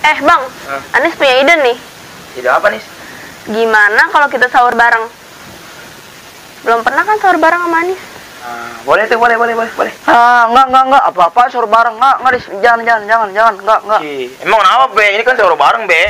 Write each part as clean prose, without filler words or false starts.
Bang, Anis punya ide nih. Ide apa nih? Gimana kalau kita sahur bareng? Belum pernah kan sahur bareng sama Anis? Boleh tuh, boleh. Enggak, apa-apa sahur bareng, enggak, jangan, enggak. Emang kenapa, Be? Ini kan sahur bareng, Be.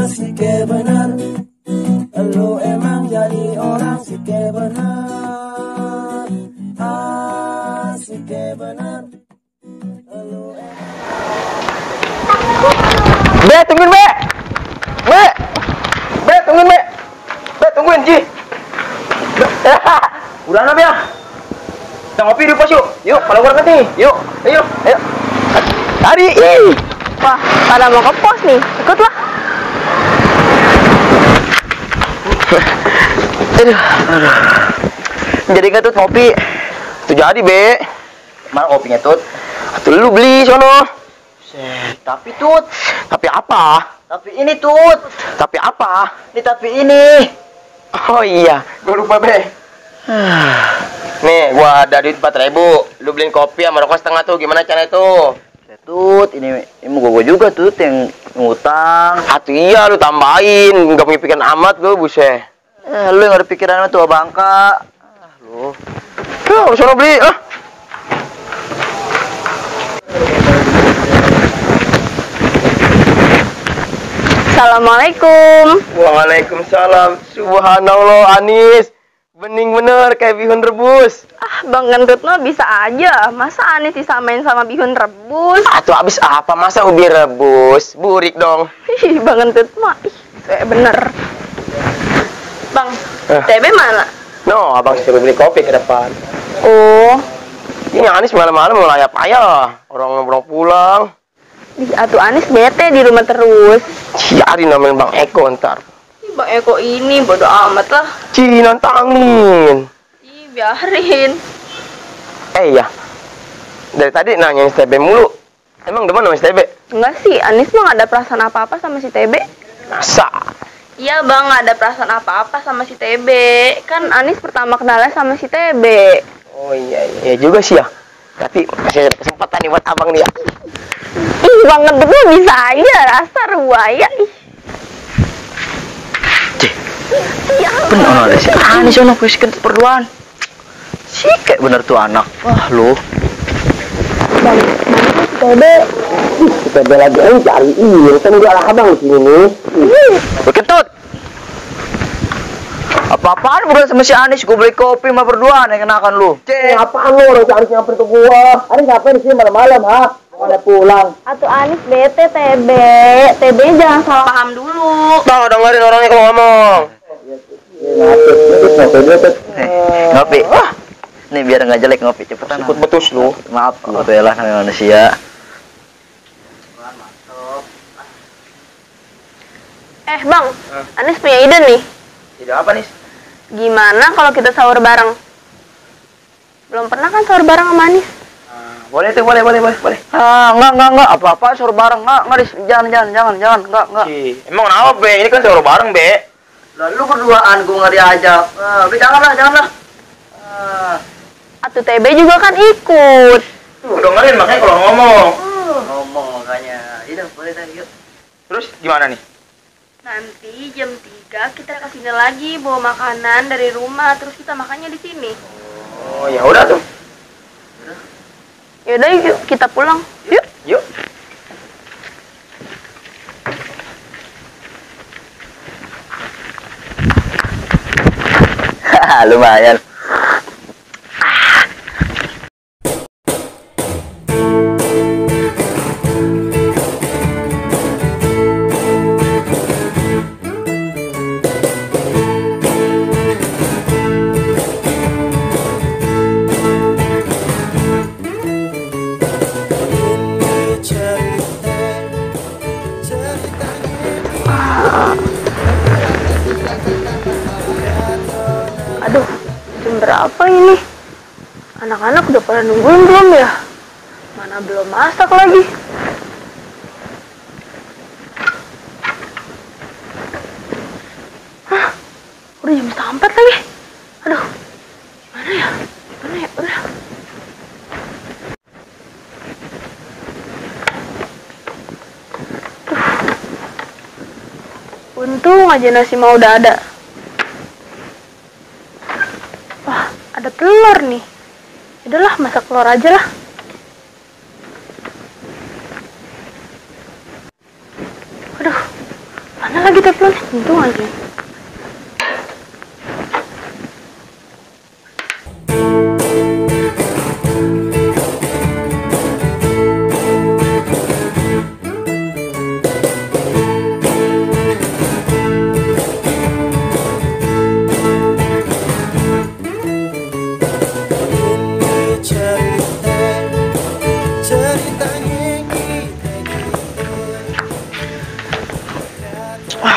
Asik benar, lu emang jadi orang sih benar. Asik benar, lu emang. Be, tungguin, Be. Be, tungguin, Be. Be, tungguin, Ji. Udah na, Be. Kita ngopi di pos yuk. Yuk, kalau keluar nanti. Yuk, ayo. Tadi, Wah, pada mau ke pos nih. Ikutlah. Aduh. Jadi nggak Tut ngopi? Itu jadi, Be. Mana kopinya Tut? Tuh lu beli sono. Tapi Tut, Tapi apa? tapi ini Tut, Tapi apa? tapi ini. Oh iya, gua lupa, Be. Nih, gua ada duit 4.000. Lu beliin kopi sama rokok setengah tuh. Gimana cara itu? Tut, ini mau gue juga Tut yang ngutang. Atuh iya, lu tambahin. Nggak punya pikiran amat lu, buset. Lu yang ada pikiran tua bangka. Lu. Tuh, sono beli. Assalamualaikum. Waalaikumsalam. Subhanallah, Anis. Bening bener kayak bihun rebus. Bang Gendut mah bisa aja. Masa Anis disamain sama bihun rebus? Atuh abis apa? Masa ubi rebus? Burik dong. Ih, Bang Gendut mah. Bener. Bang, TB mana? No, abang suruh beli kopi ke depan. Oh, Ini Anis malam-malam mau layak payah. Orang pulang. atuh Anis bete di rumah terus. Ciarin namanya Bang Eko ntar. Bang Eko ini bodo amat lah. Nantangin. Ih, biarin. Iya. Dari tadi nanya STB mulu. Emang demen sama STB? Enggak sih, Anis mah gak ada perasaan apa-apa sama si TB. Masa? Iya bang, gak ada perasaan apa-apa sama si TB. Kan Anis pertama kenalnya sama si TB. Oh iya juga sih ya. Tapi masih ada kesempatan nih buat abang nih ya. Ih, Bang Gendut mah bisa aja, rasa buaya. Ih. Iya. Bener ada si Anis ono kuiskan perluan. Si kayak bener tuh anak. Wah lu. Bang, mana si TB? STB lagi cari kan gua lah abang di sini nih. Beketut. Apa-apaan bukan sama si Anis, gue beli kopi sama berduaan yang kenakan lu. Apaan lu orang Anis nyamperin ke gua? Anis ngapain di sini malam-malam, ha? Mana pulang? Atuh Anis bete TB. TB jangan salah paham dulu. Bang, dengerin orangnya kalau ngomong. Ngopi. Nih biar nggak jelek ngopi cepetan. Ikut betus lu. Maaf, waktu ya lah namanya manusia. Bang, Anis punya ide nih. Ide apa nih? Gimana kalau kita sahur bareng? Belum pernah kan sahur bareng sama Anis? Boleh tuh, boleh. Enggak, apa-apa sahur bareng, enggak, jangan, enggak. Emang kenapa, Be? Ini kan sahur bareng, Be. Lalu berduaan gue nggak diajak. Janganlah. Atuh TB juga kan ikut. Tuh, dengerin makanya kalau ngomong. Ngomong makanya. Iya, boleh dah, yuk. Terus gimana nih? Nanti jam 3 kita kesini lagi bawa makanan dari rumah, terus kita makannya di sini. Oh, ya udah tuh. Yaudah yuk kita pulang. Yuk. Lumayan. Aduh, jam berapa ini? Anak-anak udah pada nungguin belum ya? Mana belum masak lagi. Hah? Udah jam 4 lagi. Aduh. Gimana ya? Udah. Untung aja nasi mau udah ada. Wah, ada telur nih. Udahlah, masak telur aja lah. Aduh, mana lagi teflon? Untung aja.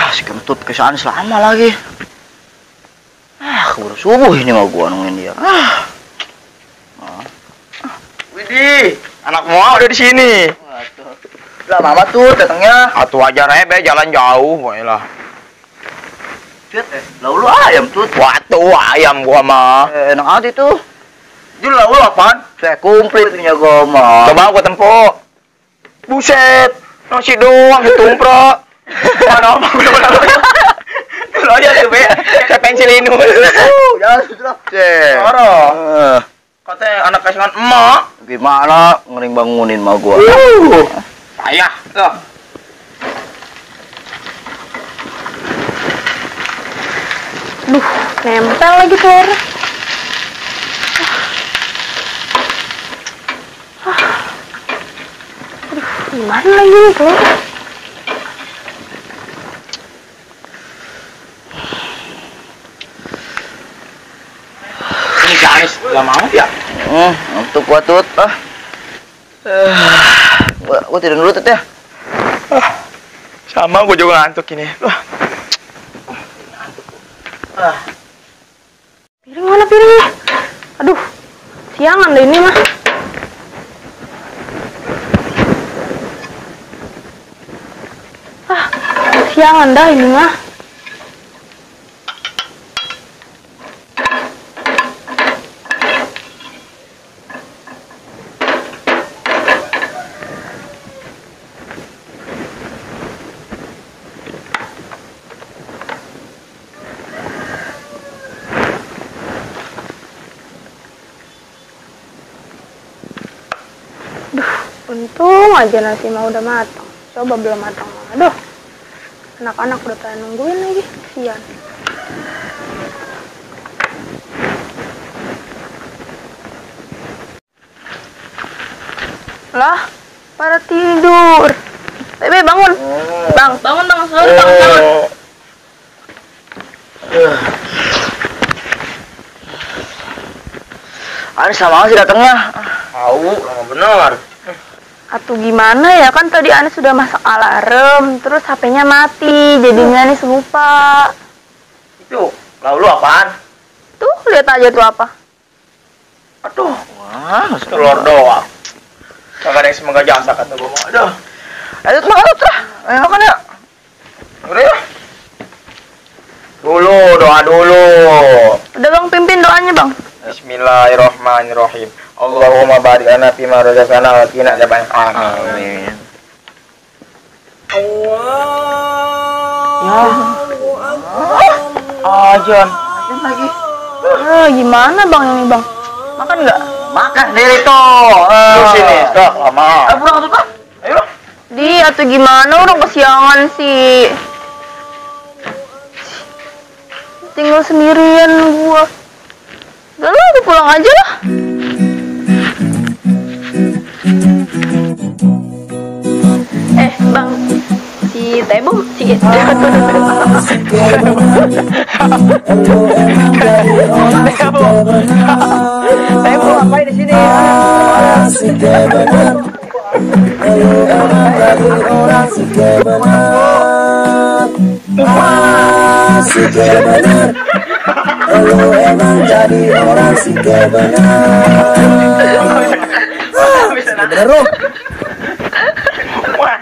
Si kentut kesana selama lagi. Keburu subuh ini mah gua nungguin dia. Widih, anak mau udah di sini. Lah mama tuh datangnya. Atuh aja rebe jalan jauh, lah. Tut, lalu ayam tut. Watuh ayam gua mah. Enak aja itu. Itu lalu apaan? Saya komplit punya gua mah. Coba gua tempo. Buset, nasi doang ditumprak. Mana apa gua lalu. Lu aja tuh be, kayak pensil ini. Jangan sudah. Oro. Katanya anak kesayangan emak. Gimana ngering bangunin mah gua. Ayah, tuh. Duh, nempel lagi telur. Aduh, gimana lagi nih telur? Ini Ganis gak mau ya? Untuk gua tut. Gua tidur dulu tut ya. Sama gua juga ngantuk ini. Piring mana piringnya? Aduh, siangan deh ini mah. Siangan dah ini mah. Untung aja nasi mah udah matang. Coba belum matang mah. Aduh. Anak-anak udah pada nungguin lagi. Kasian. Lah, pada tidur. Bebe bangun. Bang, bangun sahur, bangun. Ada sama sih datangnya. Tahu, lama benar. Atuh gimana ya, kan tadi Anis sudah masak alarm, terus HP-nya mati, jadinya Anis lupa. Itu, lalu apaan? Tuh, lihat aja tuh apa. Aduh, Wah, telur doang. Kagak ada yang semoga jasa kata gua mah. Aduh. ayo makan tut lah. Ayo makan ya. Udah ya. Dulu, doa dulu. Udah Bang, pimpin doanya Bang. Bismillahirrahmanirrahim. Allahumma barik lana fima razaqtana wa qina adzaban nar. Amin. Ya. Ajan lagi. Gimana Bang ini Bang? Makan nggak? Makan sendiri tuh. Lu sini, sok lama. Ayo pulang tuh, Pak. Ayo. Di, atau gimana orang kesiangan sih. Tinggal sendirian gua. Udah lah, aku pulang aja lah. Bang, si Tebo, si Tebo ngapain di sini? Asik benar. Lu emang jadi orang asik benar. Asik benar. Lu emang jadi orang asik benar. Bener, Rom. Wah,